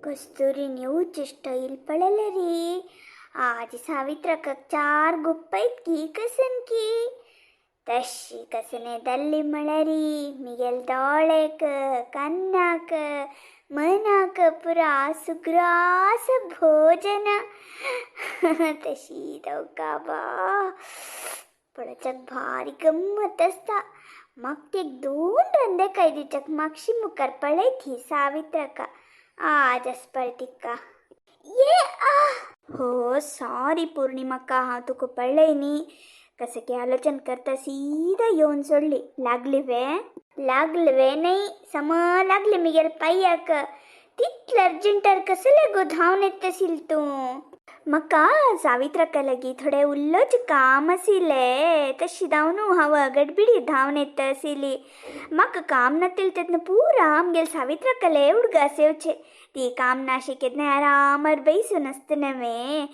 कस्तुरी येवची स्टाईल पळयले री. आजी सावित्रकाक चार गुप्पयत की कसन की तशी कसने दल्ली म्हळ्यारी मिगेल दोळेक कन्नाक मनाक पुरा सुग्रास भोजन. तशी दवका बा पळोवच्याक भारी गम्मत आसता. म्हाका एक दोन रंदे काय दिवच्याक मागशी मुखार पळयत ही सावित्रका आज पळय तिका. ये आ हो सॉरी पूर्णिमाका, हांव तुका पळय न्ही कसं की आलोचन करता सीधा येवन सोडली. लागली वे? लागले वे नाही सम लागले मिगेल पाय्याक. तितले अर्जंटार कसले गो धांवन येत आशिल तूं? म्हाका सावित्रका लागीं थोडें उल्लोचें काम आशिल्लें. तशी धांवन हांव गडबिडी धांवन येत आशिल्ली. म्हाका काम नातिल्लें तेन्ना पुरा आमगेल सावित्रकाले उडगास येवचे. ती काम नाशी केन्ना आरामार बैसून आसता नव्हे.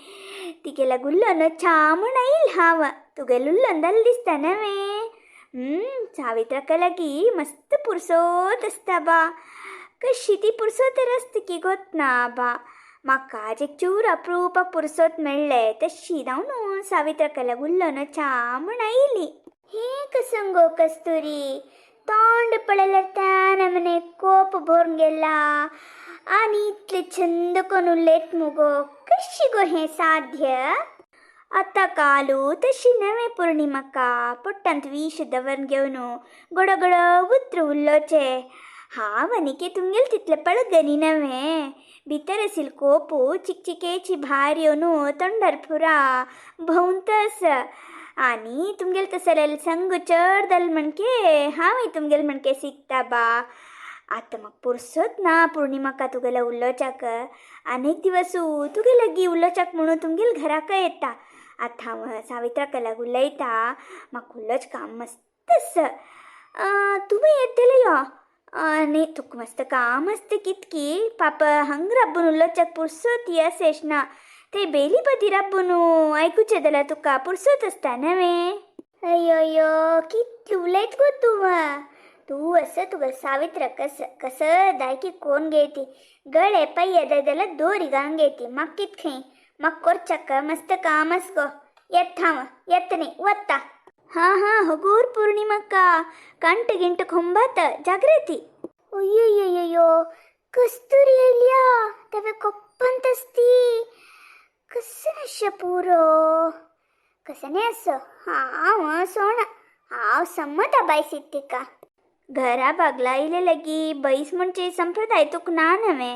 तिगेल्या उल्लोन च्या म्हूण आयल हांव. तुगेल उल्लोन जालें दिसता नव्हे. सावित्रका लागीं मस्त पुरसोत आसता बा. कशी ती पुरसोत आसता की गोत ना बा. म्हाका आज एक चूर अप्रुपाक पुरसोत मेळ्ळें. तशी धांवन सावित्रका लागीं उल्लोन च्या म्हूण आयली. हें कसं गो कस्तुरी, तोंड पळयल्यार त्या नमने कोप भरून गेला आनी इतले छंद कोण उलयत मुगो. कशी गो हें साध्य? आतां कालू तशी नवें पूर्णिमाका पोट्टांत विश दवरून घेवन गोडो उत्र उल्लोचे. हांव आनी तुमगेल तितले पळगनी नव्हे. भितर आशिल कोपू चिकचिकेची भायर येवन तोंडार पुरा भोंवतस. आनी तुमगेल तसले संग चड जाल म्हणके हांवूय तुमगेल म्हणके शिकता बा. आतां म्हाका पुरसोत ना पूर्णिमाका तुगेल्या उलोवच्याक. आनी एक दिवस तुगे लागीं उलोवच्याक म्हणून तुमगेल घराकय येता. आतां हांव सावित्राका लागीं उलयता. म्हाका उलोवचें काम मस्त आसा. तुमी येतले यो. आनी तुका मस्त काम आसता कितकी पाप हांगा राबून उलोवच्याक पुरसोत ही अशेंच ना. ते बेली पदी राबून आयकुचें जाल्यार तुका पुरसोत आसता नव्हे. अय्यो कितलें उलयत गो तूं. तूं असं तुका सावित्र कस कसं दायकी कोण घेती गळे पय्य जाल्यार दोरी घालून घेती. म्हाका कित खंय म्हाका कोरच्याक मस्त काम आस गो. येता हांव, येता न्ही वता. हां हां हगूर पूर्णिमाका कंट गिंट खोंबात जाग्रती. अय्यो कस्तुरी येयल्या तवे कोप्पंत आसती. कसं अशें पुरो कसं न्ही असो. हांव सोण हांव समत बायसीत तिका. घरा बागला आयले लागी बैस म्हणचे संप्रदाय तुका ना नव्हे.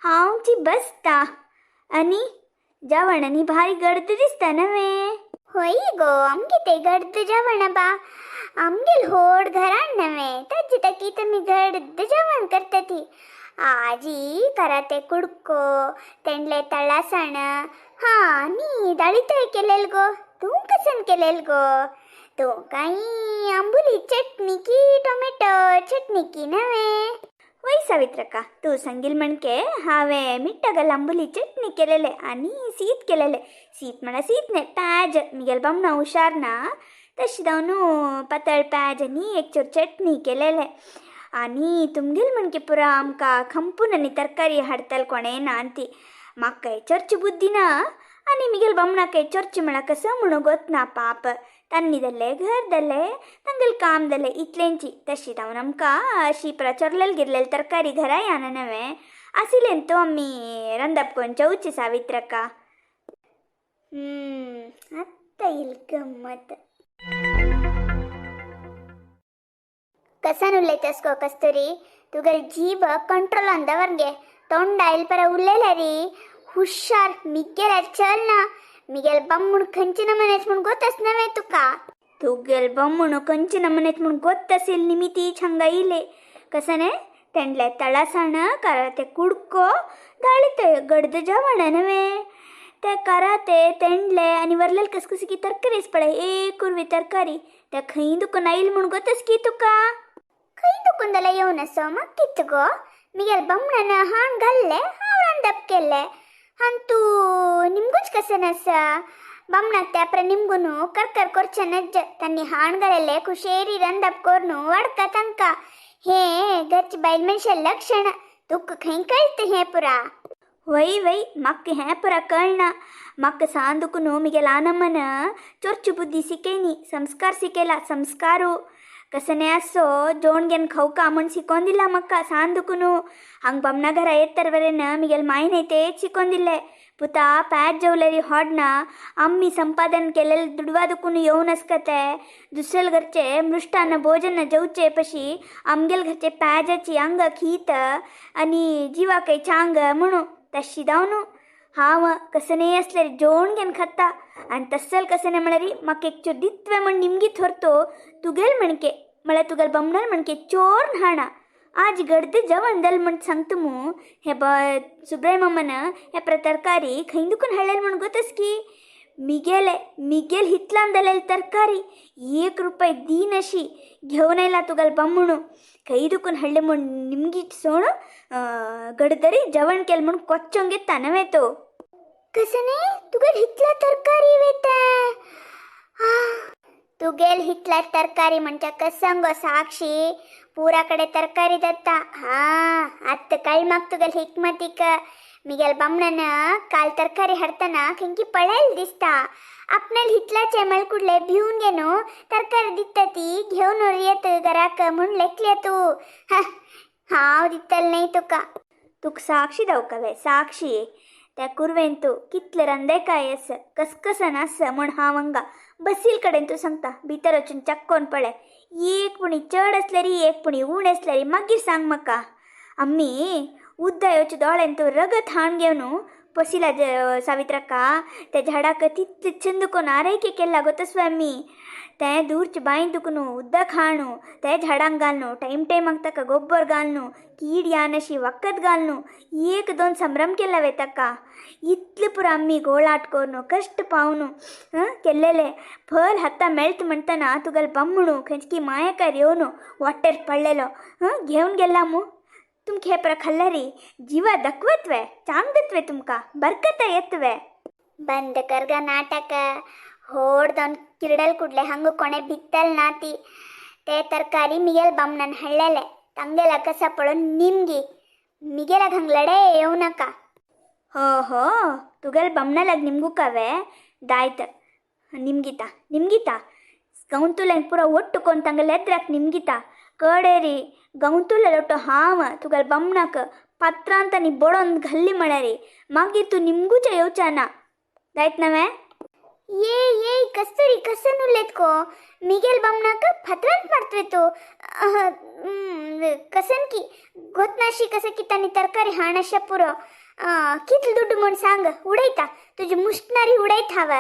हांव ची बसता आनी जेवण आनी भारी गर्द दिसता नव्हे. होय गो आमगे ते गर्द जेवण बा. आमगेल होड घरान नव्हे ताजे ताकी तुमी गर्द जेवण करता ती. आजी कराते कुडको तेंडले तळासण. हां न्ही दाळीतय केलेल गो. तूं कसन केलेल गो? तूं कांय आंबुली चटणी की टोमॅटो चटणी की नव्हे? वय सावित्रका तूं सांगील म्हणके हांवें मिट्टागल आंबुली चटणी केलेले आनी शीत केलेले. शीत म्हळ्यार शीत न्हय प्याज. मिगेल बामणा हुशार ना तशें जावन पातळ प्याज आनी एक चोर चटणी केलेले. आनी तुमगेल म्हणके पुरा आमकां खंपून आनी तरकारी हाडताल कोणें ना ती. म्हाका चर्च बुद्दी ना आनी मिगेल बामणाकय चर्च म्हळ्यार कसो म्हणून गोत ना पाप. तांणी जाल्लें घर जालें तांगेलें काम जालें इतलेंची. तशी जावन आमकां अशी पुरा चोरलेल गिरलेल तरकारी घरा याना नव्हे. आशिल्लें तो आमी रंदप कोण चवची सावित्रका. आत्तां येयल गम्मत. कसान उलयतास गो कस्तुरी? तुगेल जीब कंट्रोलान दवर गे. तोंड आयल परा उलयल्या री हुशार मिगेल चल ना. मिगेल बामूण खंयचे नमनेच म्हूण गोत नव्हे तुका. तुगेल बामूण खंयचे नमनेच म्हूण गोत असेल निमिती हांगा येयले. कसं न्ही तेंडले तळासण कराते कुडको दाळीत गडद जेवण नव्हे. ते कराते तेंडले आनी वरलेल कसकसी की तरकारीच पळय एक कुरवी तरकारी. त्या खंय दुकून आयल म्हूण गोतस की तुका? खंय दुकून जाल्यार येवन असो म्हाका कित गो? मिगेल बामणान हाण घाल्ले हांव रांदप केल्लें. आनी तूं निमगूच कशें आसा? बामणाक त्या अपरा निमगून करकर करचें नज्ज. तांणी हाण घालेले खुशेरी रंदप करून वाडका तांकां. हें घरची बायल मनशा लक्षण. तुका खंय कळटा हें पुरा? वय वय, म्हाका हें पुरा कळना. म्हाका सांदूक न्हू मिगे ल्हानम्मन चोरची बुद्धी शिकयनी, संस्कार शिकयला संस्कारू. कसने आसो जोण घेवन खावका म्हूण शिकोवन दिला म्हाका सांदूक न्हू. हांग बामणा घरा येत वरेन मिगेल मायन तेच शिकोवन दिले. पुता पॅट जेवलेरी हाडना, आम्मी संपादन केलेले दुडवा दुकून येवन आसकते दुसऱ्या घरचे मृष्टान्न भोजन जेवचे पशी आमगेल घरचे पॅजाची अंग खीत आनी जिवाकय चांग म्हणू. तशी जावन हांव कसने असल्यार जेवण घेवन खाता आनी तस्सल कसने म्हळ्यार म्हाका एक चोर दित्वे म्हण निमगी थोरतो तुगेल म्हणके म्हळ्यार तुगेल बमणल म्हणके चोर न्हाणा. आज गडद जेवण जालें म्हण सांगता मू. हे ब सुब्राय मामान हे प्र तरकारी खंय दुकून हाडलेले म्हण गोतस की मिगेले मिगेल हितलान जालेली तरकारी एक रुपय दीनशी घेवन आयला तुगेल बामणू. खंय दुकून हाडले म्हण निमगी सोण गडदरी जेवण केलें म्हण कोच्चोंग घेता नव्हे तो. कसं नाही तुगेल हितला तरकारी वेता? तुगेल हितला तरकारी म्हणजे कसं गो साक्षी? पुराकडे तरकारी दत्ता. हा आत्त कळ माग तुगेल हिकमतीक. मिगेल बामणन काल तरकारी हाडतना खंयकी पळयल दिसता आपणाल हितलाचे मलकुडले भिवन घेवन तरकारी दिता ती घेवन येत घराक म्हूण लेखले तू. हांव दितल न्हय तुका. तुका साक्षी दावकावे साक्षी. त्या कुरवेन तूं कितले रंदेकाय आस कसकसन आस म्हूण हांव हांगा बसील कडेन तूं सांगता. भितर वचून चक्कोन पळय, एक पुणी चड आसल्यारी एक पुणी उण आसल्यारी मागीर सांग म्हाका. आमी उद्दा येवचे दोळ्यान तूं रगत हाण घेवन पसिला सावित्रका. त्या झाडाक तितले चंद कोन आरैके केला गोतस्वे आमी. तें दूरचे बांय दुखून उदक हाणू ते झाडांक घालनू, टायम टायमाक ताका गोबर घालनू, कीड यानशी वखद घालनू, एक दोन संभ्रम केला वे ताका. इतले पुरो आमी गोळाट करून कश्ट पावनू केल्लेले फल हाता मेळत म्हणटना तुगेले बामणू खंयची मायेकार येवन वाटेर पडलेलो घेवन गेला मू. तुमकां हे परा खाल्ल्यारी जिवा दखवतवे, चांग तुमकां बरकत येतवे. बंद कर ग नाटक. होಡ್ದವ್ನು ಕಿರಡಲ್ ಕೂಡ್ಲೆ ಹಂಗು ಕೊನೆ ಬಿತ್ತಲ್ ನಾತಿ. ते तरकारी मिगेल बामणान हाडलेले तांगेला कसा पळोवन निमगी मिगेलाक हंग लडे येवं नाका. हो हो, तुगेल बामणालाग निमगुकावे दायत निमगिता निमगिता गौंतुलें पुरो ಒಟ್ಟು ಕೊಂದು ತಂಗಲ್ ಎದ್ರಾಕ್ ನಿಮ್ಗಿತ ಕಡೇರಿ ಗೌಂತುಲೆ ಒಟ್ಟು ಹಾವ ತುಗಲ್ ಬಮ್ಣಕ್ ಪತ್ರ ಅಂತ ನೀ ಬೊಡೊಂದು ಗಲ್ಲಿ ಮಳರಿ ಮಾಗೀರ್ तूं निमगूच्या येवच्या दायत नवे. ये ये कस्तुरी कसन उलयत को? मिगेल बामणाक फातरांत मारतवे तूं? कसन की गोतनाशी कसं की तांणी तरकारी हाणशा पुरो. कितले दुड्ड म्हूण सांग, उडयता तुजी मुस्टनारी उडयत हांव.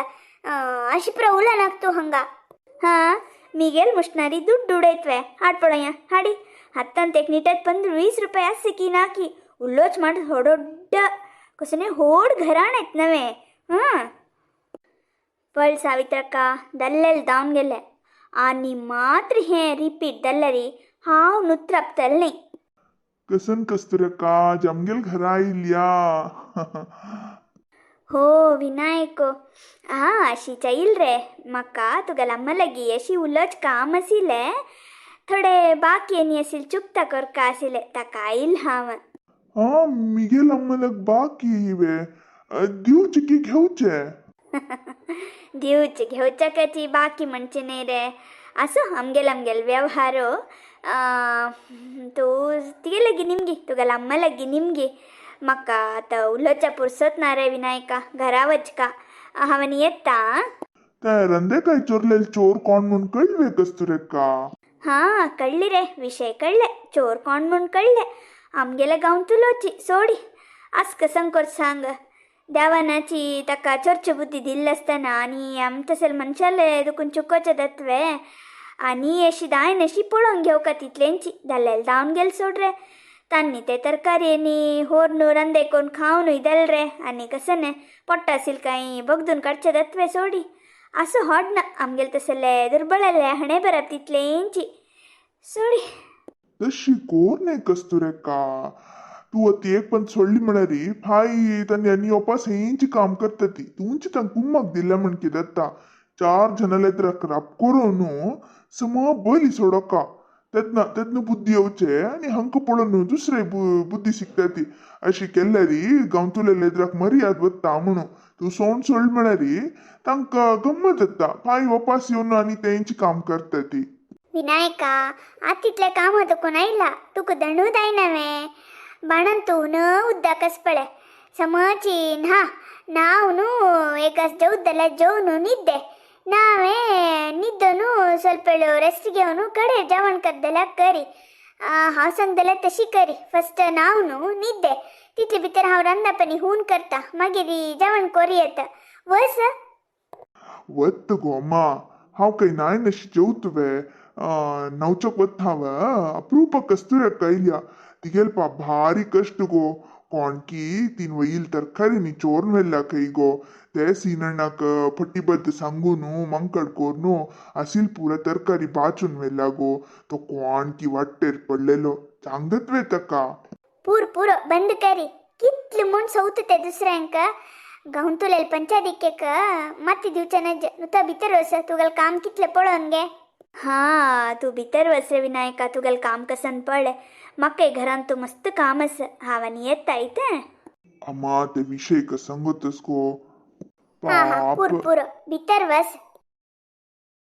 अशी पुरो उलयनाक तूं हांगा. हां मिगेल मुस्टनारी दुड्ड उडयतवे? हाड पळोवया हाडी. हತ್ತंत एक निटत 15-20 रुपये आससे की ना की उल्लोच माट होडोड्ड कसने होड घराण येत नवे. हां पळ सावित्रक्का दल्लेल दावन गेले आनी मात्र हें रिपीट दल्लरी हांव नुत्रपतल न्ही. कसन कस्तुरक्का जमगेल घरा आयल्या. हो विनायक, आं अशी चैल रे म्हाका तुगेल्या अम्मा लागीं अशी उलोवचें काम आशिल्लें थोडे बाकी आनी आशिल्लें चुकता करका आशिल्लें ताका आयल हांव. हा मिगेल अम्मलक बाकी वे दिवचे की घेवचे? दिवचे घेवच्याकाची बाकी म्हणचे न्ही रे. आसूं, आमगेल आमगेल व्यवहार. तूं तिगे लागीं निमगी, तुगेल्या अम्मा लागीं निमगी. म्हाका आतां उलोवच्या पुरसत ना रे विनायका, घरा वचका हांव आनी येता. ते रंदेकाय चोरलेले चोर कोण म्हूण कळवे कस्तुरक्का? हां कळ्ळी रे, विशय कळ्ळे. चोर कोण म्हूण कळ्ळे. आमगेल्या गांवतुलोची सोडी. आस कसं कर सांग, देवानाची ताका चोरची बुद्धी दिल्ली आसतना आनी आम तसले मनशाले दुखून चुकोचे दत्वे आनी अशी दायन अशी पळोवन घेवका तितलेंची जाल्यार धांवन गेल सोड रे. तांनी ते तरकारी आनी होर्न रंदे कोण खावन दल रे. आनी कसं न्ही पोट्टा आशिल्लें कांय बगदून काडचे दत्वे सोडी. असो होड ना आमगेले तसले दुर्बळले हणे बरप तितलेंची सोडी. तशी कोर न्ही कस्तुरक्का. तूं आतां एक पण सोडली म्हळ्यारी फाय तांणी आनी येवपा सेंची काम करता ती. तुमची तांकां कुम्माक दिल्या म्हण कितें जाता, चार जणां राप करून सम बली सोडोका. तेन्ना तेन्ना बुद्धी येवचे आनी हांकां पळोवन दुसरे बुद्धी शिकता ती. अशी केल्यारी गांवतुले लेद्राक मर्याद वता म्हणून तूं सोंड सोड म्हळ्यारी तांकां गम्मत येता, पांय वपास येवन आनी तेंची काम करता ती. विनायका, आत तितलें काम तुका आयला, तुका दणू जायना वे बाणन तूं न उद्दाक पळे समची ना नाव न्हू एकास जेवत जाल्यार जेवन न्हिद्दे नावे न्हिदोನು ಸ್ವಲ್ಪ ವೇಳು ರೆಸ್ಟ್ घेवन कडेर जेवण करत जाल्यार करी. हांव सांगता जाल्यार तशी करी. फस्ट नाव न्हू न्हिद्दे, तितले भितर हांव रांदपानी हून करता, मागीर जेवण करी येता. वस. वत गो अम्मा, हांव काय नाय नशी जेवत वे. नवचक वत हांव. अप्रूपक कस्तुरक्का इल्या, तिगेल पा भारी कष्ट गो. कोणकी तीन वयील तरकारी नी चोरन व्हेल्ल्या खंय गो. ते सीनण्णाक फट्टीबद्द सांगून मंकड कोरनु असील पुरा तरकारी बाचून व्हेल्या गो. तो कोणकी वाट्टेर पडलेलो सांगत वे ताका. पूर पुरो, बंद करी. कितले म्हूण सवत ते दुसऱ्यांक. गांवतुलेल पंचायतीक माती दिवचे नज. नुता भितर वस, तुगेल काम कितले पळोवन गे. हा, तूं भितर वस रे विनायका, तुगेल काम कसन पळय. म्हाकाय घरांत तूं मस्त काम आसा. हांव आनी येता इतें. अम्मा, ते विषय सांगतस गो. हा हा, पूर. पाप. पुरो, भितर वस.